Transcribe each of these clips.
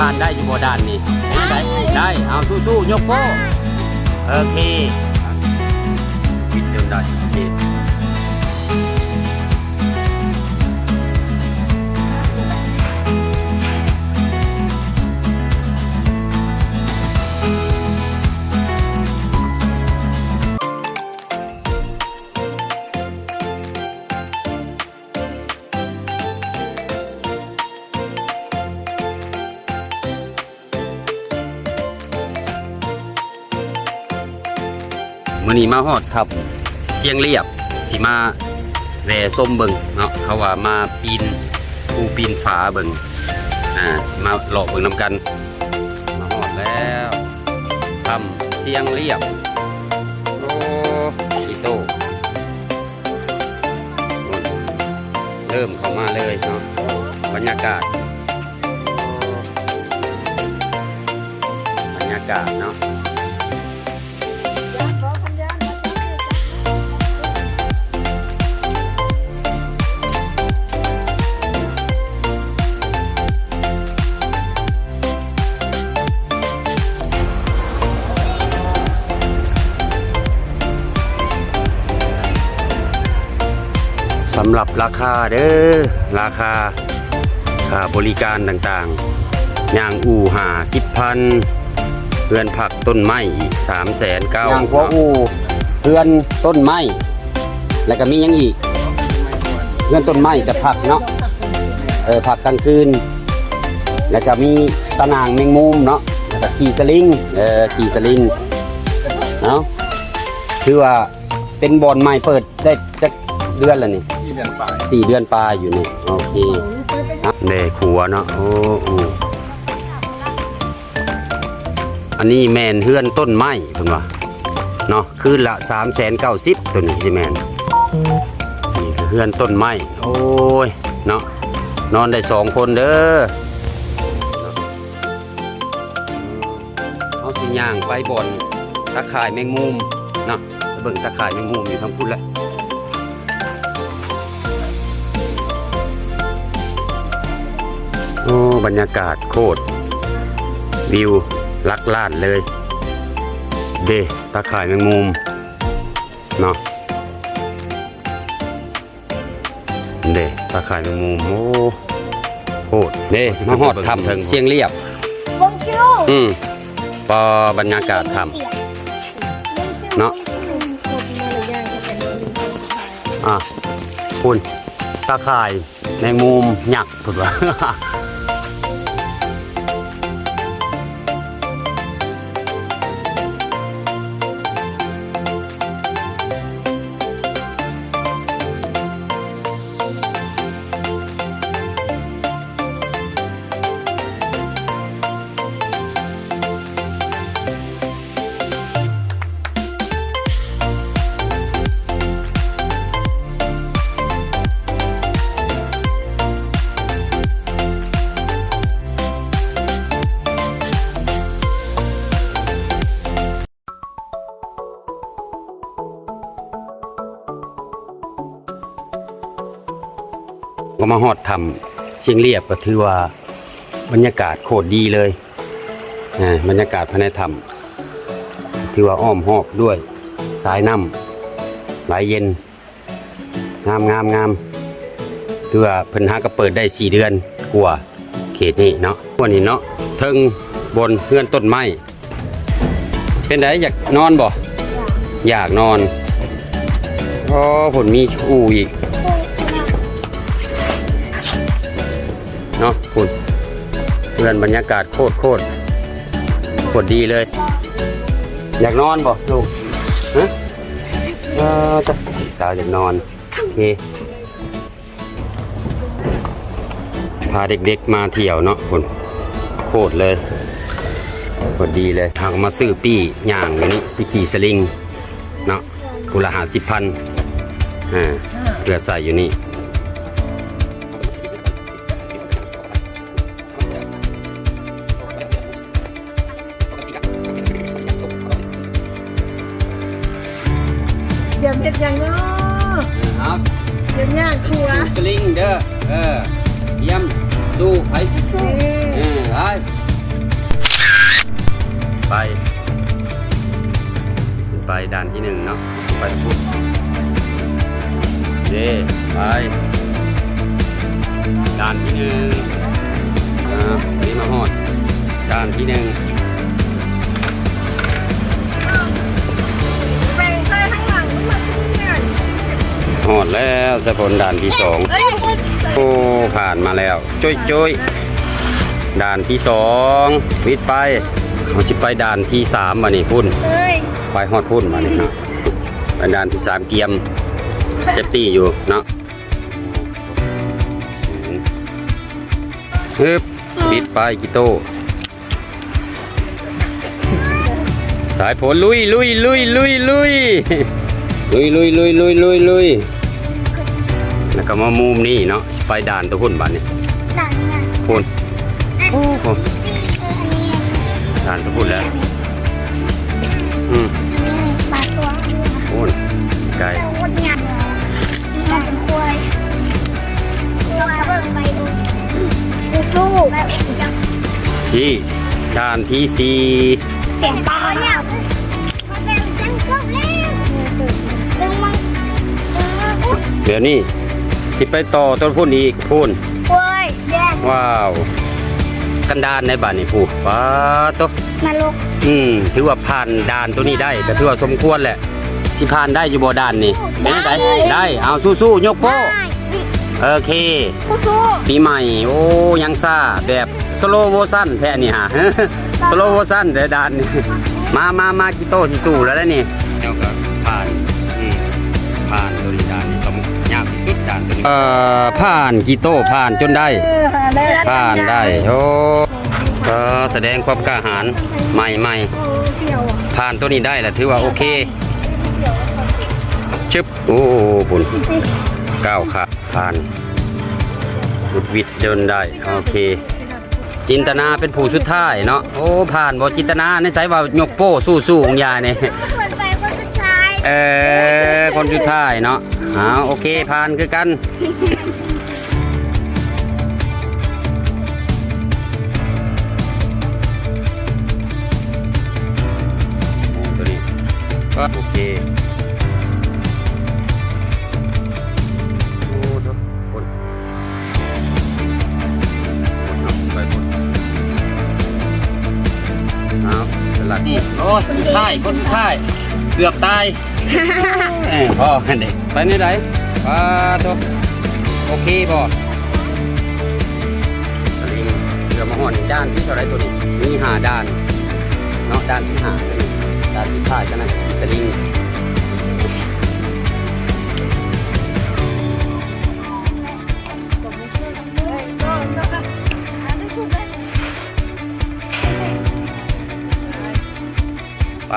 ຜ່ານໄດ້ຢູ່ບໍ່ດ່ານນີ້? ເປັນໃດ? ໄດ້. ເອົາ ສູ້ໆ ຍົກໂປ້. ໂອເຄ ປິດຈົນໄດ້. ໂອເຄ. ມື້ນີ້ມາຮອດຖ້ຳຊຽງລຽບ ຊິມາແວ່ຊົມເບິ່ງເນາະ ເຂົາວ່າມາປີນພູປີນຜາເບິ່ງ ອ່າ ມາເລາະເບິ່ງນຳກັນ. ມາຮອດແລ້ວ ຖ້ຳຊຽງລຽບ. ໂອ້ ອີໂຕ້ ເລີ່ມເຂົ້າມາເລີຍເນາະ ບັນຍາກາດ ບັນຍາກາດເນາະ. ສຳລັບລາຄາເດີ້ ລາຄາ ຄ່າບໍລິການຕ່າງໆ ຍ່າງອູ່ຫ້າສິບພັນ ເຮືອນພັກຕົ້ນໄມ້ອີກສາມແສນເກົ້າ ຍ່າງຂົວອູ່ ເນາະ ເຮືອນຕົ້ນໄມ້ ແລ້ວກໍມີຫຍັງອີກ? ເຮືອນຕົ້ນໄມ້ ແຕ່ພັກເນາະ ເອີ ພັກກາງຄືນ ແລ້ວກໍມີຕາໜ່າງແມງມຸມເນາະ ແລ້ວກໍຂີ່ສະລິງ ເອີ ຂີ່ສະລິງ. ເອົາ ຖືວ່າເປັນບ່ອນໃໝ່ເປີດ ໄດ້ຈັກເດືອນລະນີ້? ສີ່ເດືອນປາຍ ສີ່ເດືອນປາຍຢູ່ນີ້. ໂອເຄ ເດ້ ຂົວເນາະ. ໂອ້ ໂອ້ ອັນນີ້ແມ່ນເຮືອນຕົ້ນໄມ້ເພິ່ນວ່າເນາະ ຄືນລະສາມແສນເກົ້າສິບ ໂຕນີ້ຊິແມ່ນ. ນີ້ຄືເຮືອນຕົ້ນໄມ້ ໂອ້ຍ ເນາະ ນອນໄດ້ສອງຄົນເດີ້. ເຮົາຊິຍ່າງໄປບ່ອນຕາຂ່າຍແມງມຸມເນາະ ໄປເບິ່ງຕາຂ່າຍແມງມຸມຢູ່ທາງພຸ້ນແຫຼະ. ໂອ້ ບັນຍາກາດໂຄດ ວິວຫຼັກລ້ານເລີຍ ເດ້ ຕາຂ່າຍແມງມຸມເນາະ. ເດ້ ຕາຂ່າຍແມງມຸມ ໂອ້ ໂຄດເດ້. ມາຮອດຖ້ຳຊຽງລຽບ ອືມ ປໍ ບັນຍາກາດຖ້ຳເນາະ. ອ່າ ພຸ້ນ ຕາຂ່າຍແມງມຸມຍັກ ເພິ່ນວ່າ. ກໍມາຮອດຖ້ຳຊຽງລຽບ ກໍຖືວ່າບັນຍາກາດໂຄດດີເລີຍ. ອ່າ ບັນຍາກາດພາຍໃນຖ້ຳ ຖືວ່າອ້ອມຮອບດ້ວຍສາຍນ້ຳໄຫຼເຢັນ ງາມໆໆ. ຖືວ່າເພິ່ນຫາກໍເປີດໄດ້ສີ່ເດືອນກວ່າ ເຂດນີ້ເນາະ. ພວກນີ້ເນາະ ເທິງບ່ອນເຮືອນຕົ້ນໄມ້ ເປັນໃດ ຢາກນອນບໍ່? ຢາກນອນ. ອໍ ພຸ້ນມີອູ່ອີກເນາະ ພຸ້ນ ເຮືອນບັນຍາກາດໂຄດ ໂຄດ ໂຄດດີເລີຍ. ຢາກນອນບໍ່ລູກ? ຮະ? ເອີ ຈ້ະ ສາວຢາກນອນ. ໂອເຄ ພາເດັກໆມາທ່ຽວເນາະ ພຸ້ນ ໂຄດເລີຍ ພໍດີເລີຍ. ເຮົາກໍມາຊື້ປີ້ຍ່າງຢູ່ນີ້ ຊິຂີ່ສະລິງເນາະ ຜູ້ລະຫ້າສິບພັນ ອ່າ ເພື່ອໃຊ້ຢູ່ນີ້. ຕຽມເຮັດຫຍັງເນາະ? ເອີ ເອົາ ຕຽມຍ່າງຂົວ ສະລິງເດີ. ເອີ ຕຽມຕູ້ໄປ ນີ້ ເອີ ໄປ. ໄປ ຂຶ້ນໄປດ່ານທີໜຶ່ງເນາະ ໄປພຸ້ນ ເດ້ ໄປ ດ່ານທີໜຶ່ງ ອ່າ ນີ້ມາຮອດດ່ານທີໜຶ່ງ ຮອດແລ້ວ ສາຍຝົນ ດ່ານທີສອງ ໂອ້ ຜ່ານມາແລ້ວ ໂຈ້ຍໆ ດ່ານທີສອງ ວິດໄປ ເຮົາຊິໄປດ່ານທີສາມບາດນີ້ ພຸ້ນ ເອີຍ ໄປຮອດພຸ້ນບາດນີ້ເນາະ ໄປດ່ານທີສາມ ກຽມເຊຟຕີ້ຢູ່ເນາະ ຮຶບ ວິດໄປ ກິໂຕ ສາຍຝົນ ລຸຍ ລຸຍ ລຸຍ ລຸຍ ລຸຍ ລຸຍ ລຸຍ ລຸຍ ລຸຍ ລຸຍ ແລ້ວກໍມາມຸມນີ້ເນາະ ຊິໄປດ່ານຕົວພຸ້ນບາດນີ້ ດ່ານນີ້ນະ ພຸ້ນ ອັນ ໂອ້ໂຫ ສີ່ ເອີ ອັນນີ້ ດ່ານຕົວພຸ້ນແຫຼະ ອືມ ອັນນີ້ປາຕົວ ພຸ້ນ ໄກ ແຕ່ໂຄດຍາກ ສູ້ໆ ທີ່ດ່ານທີສີ່ ດຽວນີ້ຊິໄປຕໍ່ຕົວພຸ້ນອີກ ພຸ້ນ ໂອ້ຍ ວ້າວ ກັນດານໃນບາດນີ້ ພຸ້ນ ປາໂຕ ນະລົກ ອືມ ຖືວ່າຜ່ານດ່ານຕົວນີ້ໄດ້ ກໍຖືວ່າສົມຄວນແຫຼະ ຊິຜ່ານໄດ້ຢູ່ບໍ່ດ່ານນີ້? ໄດ້ ໄດ້ ເອົາ ສູ້ໆ ຍົກໂປ້ ໂອເຄ ສູ້ໆ ປີໃໝ່ ໂອ້ ຍັງຊ້າ ແບບສະໂລໂມຊັນແທ້ນີ້ຫາ ສະໂລໂມຊັນແທ້ດ່ານນີ້ ມາ ມາ ມາ ກິໂຕຊິສູ້ແລ້ວເດ້ນີ້ ເຈົ້າກໍຜ່ານ ອືມ ຜ່ານຕົວນີ້ດ່ານນີ້ ຍາກທີ່ສຸດດ່ານຕົວນີ້ ເອີ ຜ່ານ ກິໂຕຜ່ານຈົນໄດ້ ເອີ ຜ່ານໄດ້ ໂອ້ ກໍສະແດງຄວາມກ້າຫານໃໝ່ໆ ຜ່ານຕົວນີ້ໄດ້ລະຖືວ່າໂອເຄ ຊຶບ ໂອ້ ພຸ້ນ ກ້າວຂາຜ່ານ ຫວຸດຫວິດຈົນໄດ້ ໂອເຄ ຈິນຕະນາເປັນຜູ້ສຸດທ້າຍເນາະ ໂອ້ ຜ່ານບໍ່ຈິນຕະນາ ໃນໃສວ່າຍົກໂປ້ສູ້ໆ ຂອງຍາຍນີ້ ເອີ ຄົນສຸດທ້າຍເນາະ ເອົາ ໂອເຄ ຜ່ານຄືກັນ. ໂອ້ ຕົວນີ້ ໂອເຄ ໂອ້ ໂດ ພຸ້ນ ພຸ້ນເນາະ ໄປພຸ້ນ ເອົາ ສະຫຼັດ ນີ້ ໂອ້ຍ ສຸດທ້າຍ ຄົນສຸດທ້າຍ ເກືອບຕາຍ. ເອີ ພໍຫັ້ນເດ້ ໄປແນວໃດ? ປາໂທ ໂອເຄບໍ່? ສະລິງ ເກືອບມາຮອດນີ້ ດ່ານທີເທົ່າໃດຕົວນີ້? ມີຫ້າດ່ານເນາະ ດ່ານທີຫ້າ ດ່ານສຸດທ້າຍ ຈາກນັ້ນກໍສະລິງ. ໄປ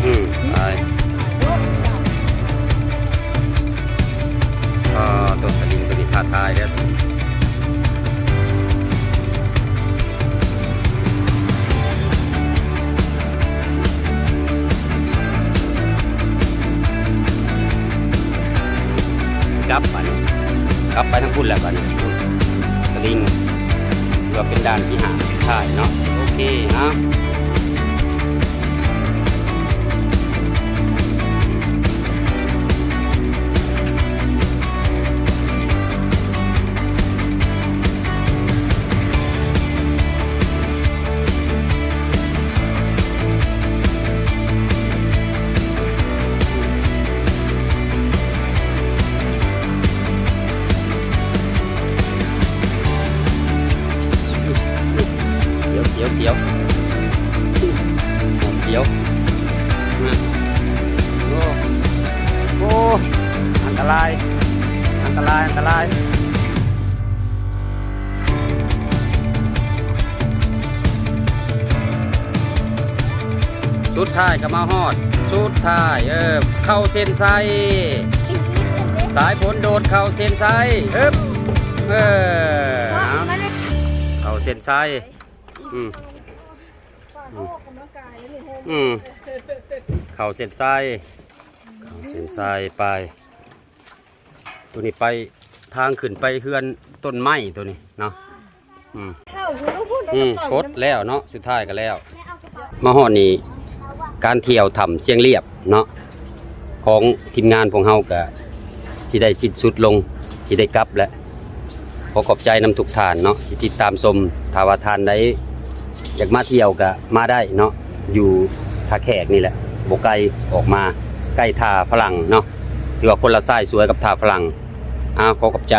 ອືມ ໄປ ອ່າ ຕົວສະລິງຕົວນີ້ທ້າທາຍເດີ້. ກັບບາດນີ້ ກັບໄປທາງພຸ້ນແລ້ວບາດນີ້ ສະລິງ ເພື່ອເປັນດ່ານທີຫ້າສຸດທ້າຍເນາະ. ໂອເຄ ເອົາ. ໂອ້ ອັນຕະລາຍ ອັນຕະລາຍ ອັນຕະລາຍ. ສຸດທ້າຍກໍມາຮອດ ສຸດທ້າຍ ເອີ ເຂົ້າເສັ້ນໄຊ ສາຍຝົນໂດດເຂົ້າເສັ້ນໄຊ ຮຶບ ເອີ ເຂົ້າເສັ້ນໄຊ ອືມ ອືມ ເຂົ້າເສັ້ນໄຊ ເຂົ້າເສັ້ນໄຊໄປ. ຕົວນີ້ໄປ ທາງຂຶ້ນໄປເຮືອນຕົ້ນໄມ້ໂຕນີ້ເນາະ. ອືມ ອືມ ປົດແລ້ວເນາະ ສຸດທ້າຍກໍແລ້ວ. ມາຮອດນີ້ ການທ່ຽວຖ້ຳຊຽງລຽບເນາະ ຂອງທີມງານພວກເຮົາກໍຊິໄດ້ສິ້ນສຸດລົງ ຊິໄດ້ກັບແລ້ວ. ຂໍຂອບໃຈນຳທຸກທ່ານເນາະ ທີ່ຕິດຕາມຊົມ. ຖ້າວ່າທ່ານໃດຢາກມາທ່ຽວກໍມາໄດ້ເນາະ ຢູ່ທ່າແຂກນີ້ແຫຼະ ບໍ່ໄກອອກມາ ໃກ້ທ່າຝຣັ່ງເນາະ ຖືວ່າຄົນລະຊາຍສວຍກັບທ່າຝຣັ່ງ. ອາ ຂໍຂອບໃຈ.